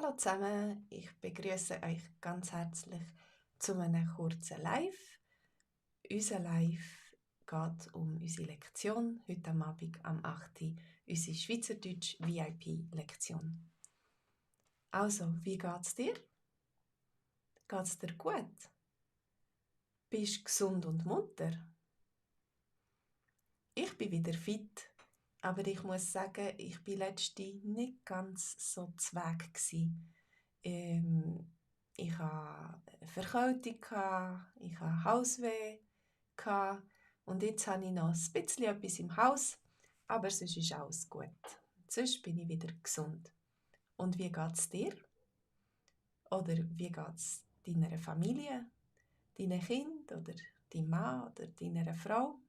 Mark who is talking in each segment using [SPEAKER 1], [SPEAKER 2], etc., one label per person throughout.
[SPEAKER 1] Hallo zusammen, ich begrüße euch ganz herzlich zu einem kurzen Live. Unser Live geht um unsere Lektion, heute am Abend am 8. Uhr, unsere Schweizerdeutsch VIP-Lektion. Also, wie geht's dir? Geht's dir gut? Bist du gesund und munter? Ich bin wieder fit, aber ich muss sagen, ich war letzte nicht ganz so zweg. Ich hatte eine Verkältung, ich hatte Halsweh und jetzt habe ich noch ein bisschen etwas im Haus, aber sonst ist alles gut. Sonst bin ich wieder gesund. Und wie geht es dir? Oder wie geht es deiner Familie, deinen Kindern oder deinem Mann oder deiner Frau?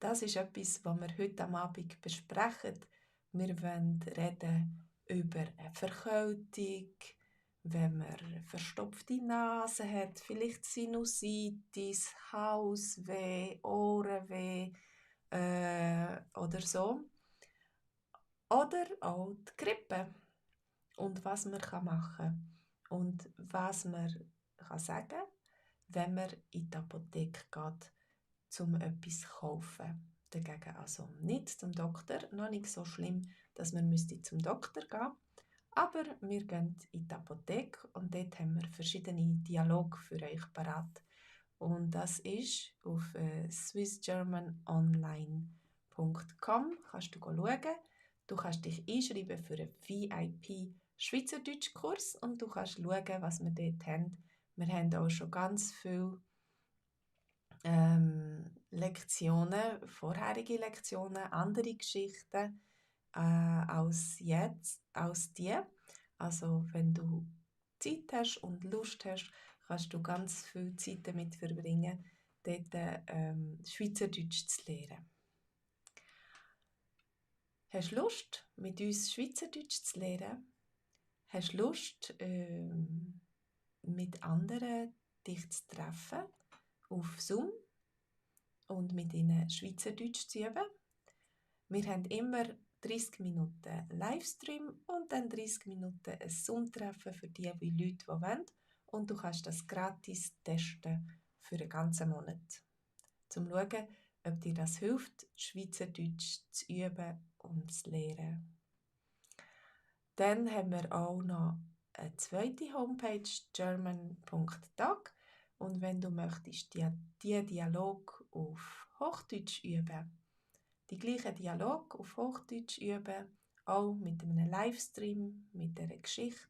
[SPEAKER 1] Das ist etwas, was wir heute am Abend besprechen. Wir wollen reden über eine Verkältung, wenn man verstopfte Nase hat, vielleicht Sinusitis, Halsweh, Ohrenweh oder so. Oder auch die Grippe und was man machen kann und was man sagen kann, wenn man in die Apotheke geht, um etwas zu kaufen. Dagegen also nicht zum Doktor, noch nicht so schlimm, dass man zum Doktor gehen müsste. Aber wir gehen in die Apotheke und dort haben wir verschiedene Dialoge für euch parat. Und das ist auf swissgermanonline.com. Kannst du schauen. Du kannst dich einschreiben für einen VIP Schweizerdeutschkurs und du kannst schauen, was wir dort haben. Wir haben auch schon ganz viele Lektionen, vorherige Lektionen, andere Geschichten als die. Also wenn du Zeit hast und Lust hast, kannst du ganz viel Zeit damit verbringen, dort Schweizerdeutsch zu lernen. Hast du Lust, mit uns Schweizerdeutsch zu lernen? Hast du Lust, mit anderen dich zu treffen auf Zoom und mit ihnen Schweizerdeutsch zu üben? Wir haben immer 30 Minuten Livestream und dann 30 Minuten ein Zoom-Treffen für die Leute, die wollen. Und du kannst das gratis testen für einen ganzen Monat. Um zu schauen, ob dir das hilft, Schweizerdeutsch zu üben und zu lernen. Dann haben wir auch noch eine zweite Homepage, german.tag. Und wenn du möchtest, die Dialog auf Hochdeutsch üben, die gleichen Dialog auf Hochdeutsch üben, auch mit einem Livestream, mit einer Geschichte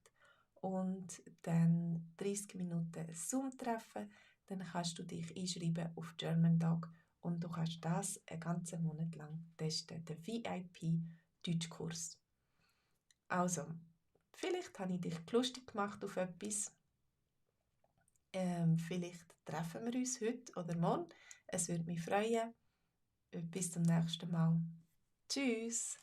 [SPEAKER 1] und dann 30 Minuten ein Zoom-Treffen, dann kannst du dich einschreiben auf German Tag und du kannst das einen ganzen Monat lang testen, den VIP-Deutschkurs. Also, vielleicht habe ich dich lustig gemacht auf etwas. Vielleicht treffen wir uns heute oder morgen. Es würde mich freuen. Bis zum nächsten Mal. Tschüss!